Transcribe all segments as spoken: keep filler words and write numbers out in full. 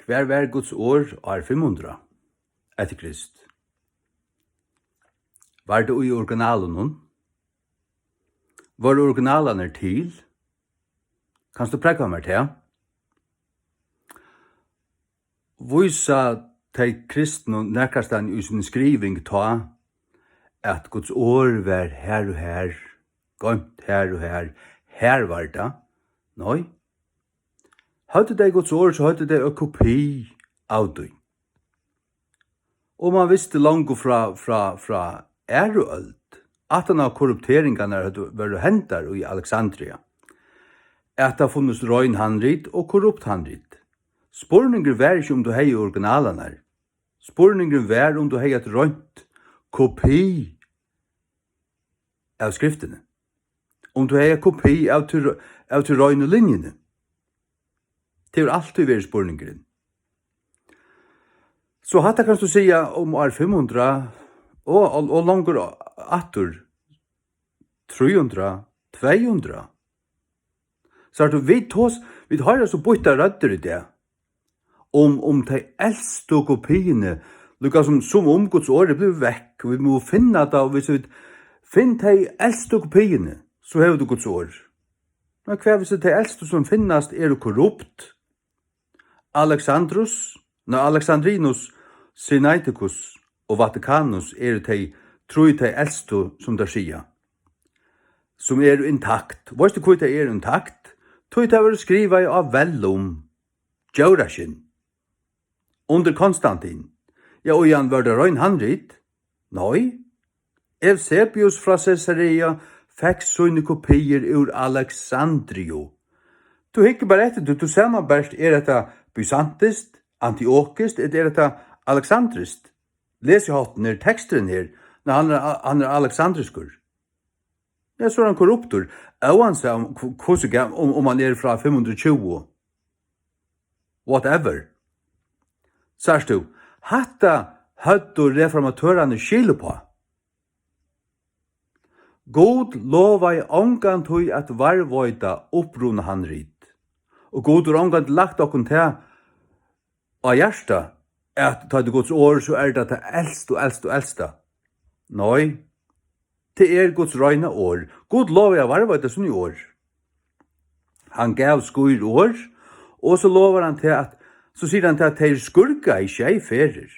Hvar var Guds orð ár fimm hundrað eftir Krist? Var tað í originalinum? Vóru originalarnir til? Kanst tú prógva mær tað? Vísa tey kristnu nakrastaðni í síni skriving tá, at Guds orð var har og har, goymt har og har, har var tað? Nei. Høvdu tey Guds orð, so høvdu tey ein kopi av tí. Og man visti longu frá, frá, frá aðru øld, aftan á korrupteringarnar høvdu, vóru hendar í Alexandria, at tað funnist rein handrit og korrupt handrit. Spurningurin var ikki, um tú hevði originalarnar. Spurningurin var, um tú hevði eitt reint kopi av skriftini. Um tú hevði eitt kopi av tí, av tí reinu linjuni. Tað hevur altíð verið spurningurin. So hatta kanst tú siga um ár fimm hundrað og, og, og longur aftur, trý hundrað, tvey hundrað. Sært tú, vit tos-, vit hoyra so býttar røddir í dag um, um tey elstu kopiini, líka sum, sum um Guds orð er blivið vekk. Vit mugu finna tað, og viss vit finna tey elstu kopiini, so hevur tú Guds orð. Men hvat viss tey elstu sum finnast eru korrupt? Alexandrus, nei, Alexandrinus, Sinaiticus og Vaticanus eru tey trý tey elstu, sum teir siga, sum eru intakt. Veitst tú, hví tey eru intakt? Tí tey vóru skrivaði á vellum djóraskinn undir Konstantin. Ja, og Jan, vóru tað rein handrit? Nei. Eusebius frá Caesarea fekk síni kopiir úr Alexandriu. Tú hyggur bara eftir, tú, tú samanbert, er hetta bysantiskt, antiokiskt, ella er hetta alexandriskt? Lesiháttin er teksturin her, men hann er, hann er alexandriskur. Ja, so er hann korruptur, óansæð um hv-, hvussu gam-, um, um hann er frá fimm hundrað og tjúgu. Whatever. Sært tú, hatta høvdu reformatørarnir skil uppá. Gud lovaði ongantíð at varðveita upprunahandrit, og Gud hevur ongantíð lagt okkum tað á hjarta, at tá tað er Guds orð, so er tað tað elsta og elsta og elsta. Nei, tað er Guds reina orð. Gud lovaði at varðveita síni orð. Hann gav skýr orð, og so lovar hann til at, so sigur hann til at tey skurkaði sjey ferðir.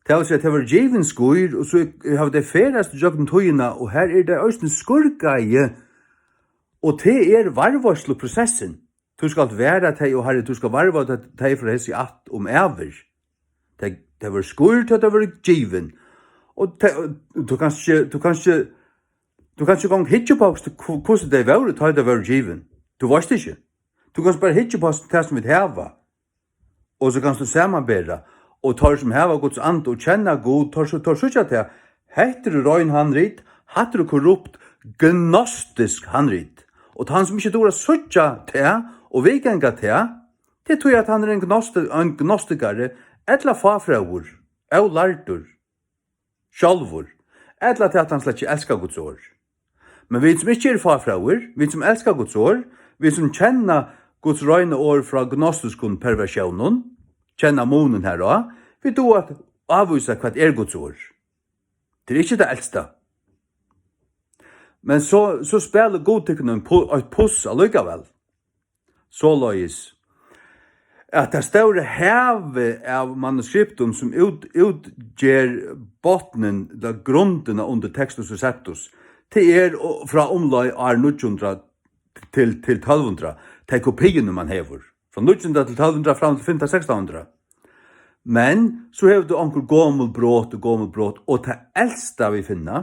Tað vil siga, at tað vóru givin skýr, og so hava tey ferðast gjøgnum tíðina, og her eru tey eisini skurkaði, og tað er varðveitsluprosessin. Tú skalt varða tey, o Harri, tú skalt varðveita tey frá hesi ætt um ævir. Tey, tey vóru skýrd, tá tey vóru givin. Og tey, og tú kanst ikki, tú kanst ikki, tú kanst ikki eingong hyggja upp á, hvussu, hvussu tey vóru, tá tey vóru givin. Tú veitst ikki. Tú kanst bara hyggja upp á tað, sum vit hava. Og so kanst tú samanbera. Og teir, sum hava Guds anda og kenna Gud, teir, teir síggja tað. Hetta eru rein handrit, hatta eru korrupt, gnostisk handrit. Og tann, sum ikki dugir at síggja tað og viðganga tað, tað er tí, at hann er ein gnosti-, ein gnostikari, ella fáfróður, ólærdur, sjálvur, ella tað, at hann slett ikki elskar Guds orð. Men vit, sum ikki eru fáfróðir, vit, sum elska Guds orð, vit, sum kenna Guds reina orð frá gnostiskum perversjónum, kenna munin har á, vit duga at avvísa, hvat er Guds orð. Tað er ikki tað elsta. Men so, so spælir Gud tykkum ein pu-, eitt puss allíkavæl. Soleiðis, at tað stóra havið av manuskriptum, sum út-, útger botnin, ella grundina undir Textus Receptus, tað er o-, frá umleið ár níggju hundrað til, til tólv hundrað, tey kopiini, man hevur. Frá níggju hundrað til tólv hundrað, fram til fimtan, sekstan hundrað. Men so hevur tú onkur gomul brot og gomul brot, og tað elsta, vit finna,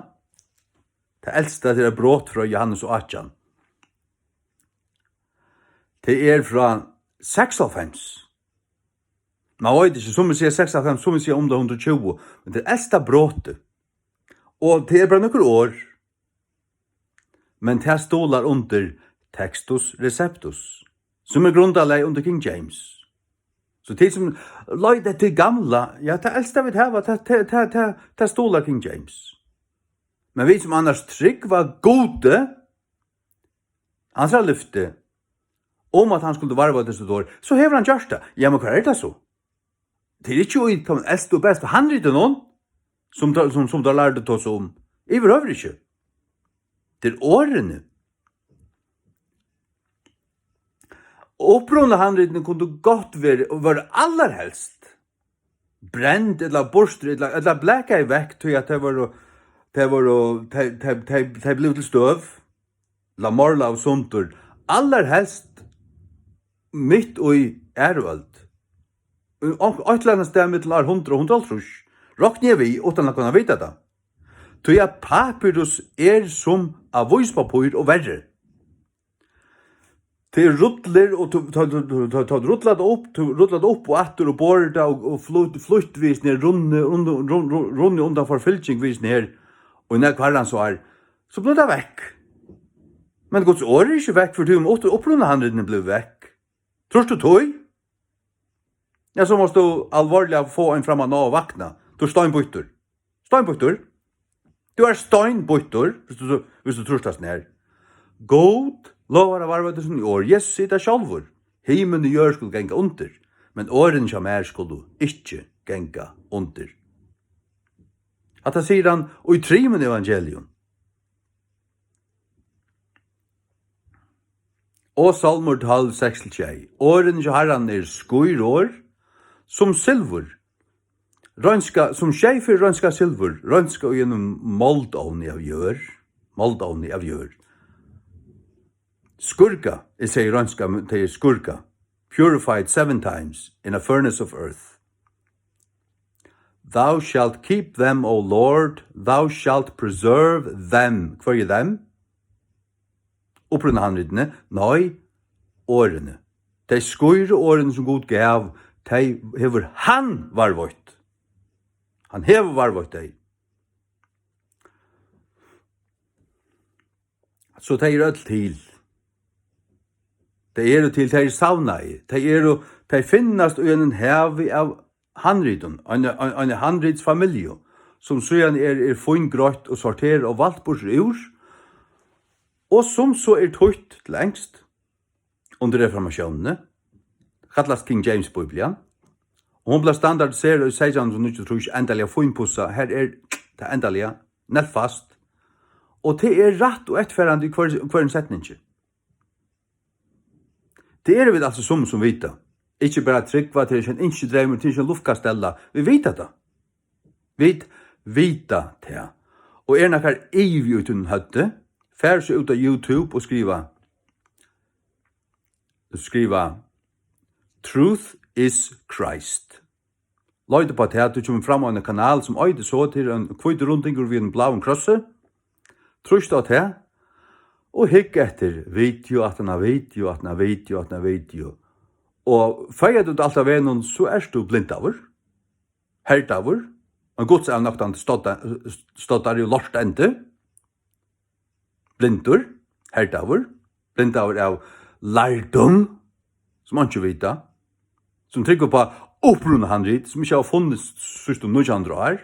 tað elsta, tað er eitt brot frá Johannes átjan. Tað er frá seksoghálvfems. Man veit ikki, summi siga seksoghálvfems, summi siga um tað hundrað og tjúgu, men tað er elsta brotið. Og tað er bara nøkur orð. Men tað stuðlar undir Textus Receptus, sum er grundarlag undir King James. So tit, sum leita eftir gamla, ja, tað elsta, vit hava, tað, tað, tað, tað, tað stuðlar King James. Men vit, sum annars trúgva Gudi, hansara lyfti, um at hann skuldi varðveita sítt orð, so hevur hann gjørt tað. Ja, men hvar er tað so? Tað er ikki í teimum elstu og bestu handritunum, sum teir, sum, sum teir lærdu tosa um. Yvirhøvur ikki. Tað er orðini. Upprunahandritini kundu gott verið, og vóru allarhelst brend ella burtur ella, ella blakaði vekk, tí at tey vóru, tey vóru, tey, tey, tey, tey blivu til støv, ella morlaðu sundur, allarhelst mitt í aðru øld. Í onk-, eitt ella annað stað millum ár hundrað og hundrað og hálvtrýss, rokni eg við, uttan at kunna vita tað. Tí at papyrus er sum avíspappír og verri. Tað er rullir, og tú, tá, tá, tá, tá, tá tú rullar tað upp, tú rullar tað upp og aftur og borðir tað og, og flýtt, flýtt við sånn her runni, runni, runni, runni undan forfylging við sånn her, og í nakrar herrans ár, so blívur tað vekk. Men Guds orð er ikki vekk, for tí um upp-, upprunahandritini blíva vekk. Trýrt tú tí? Ja, so mást tú alvorliga fáa ein fram at ná og vakna. Tú ert steinbýttur. Steinbýttur. Tú ert steinbýttur, viss tú, viss tú trýrt tað her. Gud lovar at varðveita síni orð. Jesus sigur tað sjálvur. Himin og jørð skulu ganga undir, men orðini hjá mær skulu ikki ganga undir. Hatta sigur hann í trimum evangelium. Og Sálmur tólv, seks til sjey. Orðini hjá Harranum eru skír orð, sum silvur. Reinska, sum sjey ferð reinska silvur, reinska í einum moldovni av jørð. Moldovni av jørð. Skírga, eg sigi reinska, men tað er skírga. Purified seven times in a furnace of earth. Thou shalt keep them, O Lord, thou shalt preserve them. Hvørji them? Upprunahandritini? Nei, orðini. Tey skíru orðini, sum Gud gav, tey hevur hann varðveitt. Hann hevur varðveitt tey. So tey eru øll til. Tey eru til, tey eru savnaði. Tey eru, tey finnast í einum havi av handritum, eini, ein, eini handritsfamilju, sum síðan er, er fíngreitt og sorterað og valt burtur úr, og sum so er týtt til enskt undir reformatiónini, kallast King James Biblian, og hon bleiv standardiserað í seytjan hundrað og níggjuogtrýss, endaliga fínpussað, her er tað endaliga nailfast, og tað er rætt og eftirfarandi í hvør-, hvørjum setningi. Tað eru vit altso sum, sum vita. Ikki bara trúgva, tað er ikki ein ynskidreymur, tað er ikki ein luftkastella. Vit vita tað. Vit vita tað. Og er nakar ivi í tínum høvdi, far so út á YouTube og skriva, skriva, "Truth is Christ." Leita upp á tað, tú kemur fram á ein kanal sum eitur so, tað er ein hvítur rundingur við einum bláum krossi. Trýst á tað, og hygg eftir video, aftan á video, aftan á video, aftan á video. Og feigar tú teg alt av vegnum, so ert tú blindaður, herdaður, ein gudsavnoktandi stodda-, stoddari og lortendi. Blindur, herdaður, blindaður av lærdóm, sum einki vita, sum trúgva upp á upprunahandrit, sum ikki hava funnist síðstu nítjan hundrað ár.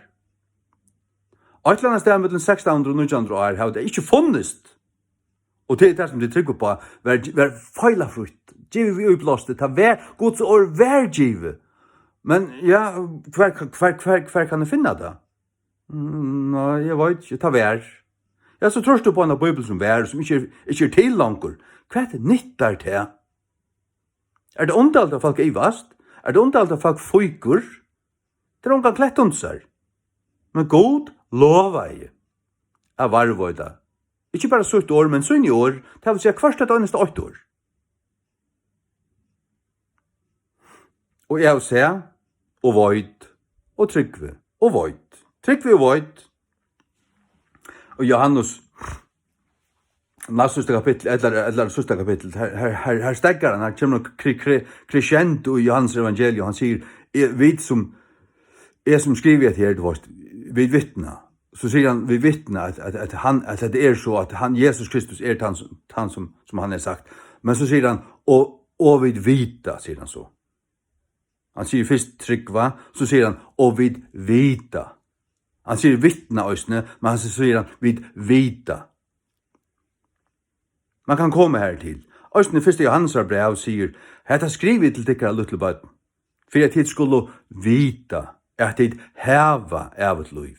Eitt ella annað stað millum sekstan hundrað og nítjan hundrað ár hava tey ikki funnist. Og tað er tað, sum tey trúgva upp á, var, var feilafrítt, givið við íblástri, tað var, Guds orð var givið. Men, ja, hvar, hvar, hvar, hvar kann eg finna tað? Mm, nei, eg veit ikki, tað var. Ja, so trýrt tú upp á eina bíbel sum var, sum ikki er, ikki er til longur. Hvat nyttar tað? Er tað undarligt, at fólk ivast? Er tað undarligt, at fólk fíkur? Tað er ongan klett undir sær. Men Gud lovaði at varðveita ikki bara sítt orð, men síni orð, tað vil siga, hvørt eitt einasta eitt orð. Og eg havi sæð, og veit, og trúgvi, og veit. Trúgvi og veit. Og Jóhannes, næst síðsta kapittul, ella, ella síðsta kapittul, her, her, her, her steðgar hann, her kemur kre-, kre-, crescendo í Jóhannes evangelium, hann sigur, eg, vit sum, eg sum skrivi hetta her, tú veist, vit vitna. So sigur hann, vit vitna, at, at, at hann, at hetta er so, at hann, Jesus Kristus, er tann, sum- tann sum, sum hann hevur sagt. Men so sigur hann, og, og vit vita, sigur hann so. Hann sigur fyrst trúgva, so sigur hann, og vit vita. Hann sigur vitna eisini, men hann sigur hann, vit vita. Man kann koma her til. Eisini fyrsta Jóhannesar bræv sigur: "Hetta skrivi eg til tykkara, lítlu børn, fyri at tit skulu vita, at tit hava ævigt lív."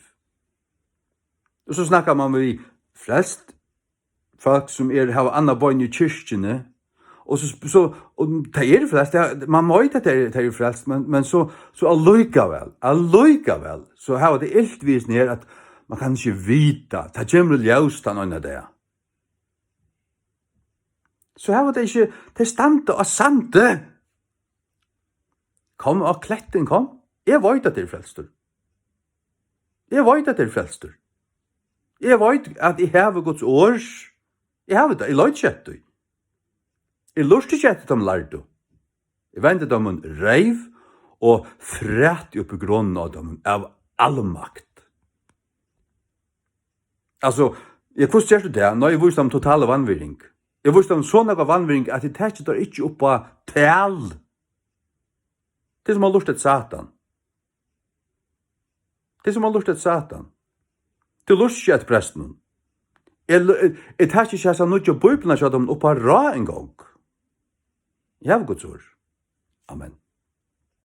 Og so snakkar man við frelst fólk, sum er, hava annað bein í kirkjuni, og so, so, og tey eru frelst, ja, man veit, at tey, tey eru frelst, men, men so, so allíkavæl, allíkavæl, so hava tey ilt við seg her, at man kann ikki vita, tað kemur í ljós tann eina dag. So hava tey ikki, tey standa á sandi. Kom á klettin, kom. Eg veit, at eg eri frelstur. Eg veit, at eg eri frelstur. Eg veit, at eg havi Guds orð. Eg havi tað, eg leiti ikki eftir tí. Eg lurti ikki eftir teimum lærdu. Eg vendi teimum reyv og fræti upp í grunna á teimum av almakt. Altso, eg, hvussu gert tú tað? Nei, eg vísi teimum totala vanvirðing. Eg vísi teimum so nógva vanvirðing, at eg taki teir ikki upp á tal. Tað er sum at lurta eftir Satan. Tað er sum at lurta eftir Satan. Tú lurtar ikki eftir prestinum. Eg, eg, eg taki ikki hasa nýggju bíbliuna hjá teimum upp á ráð eingong. Eg havi Guds orð. Amen.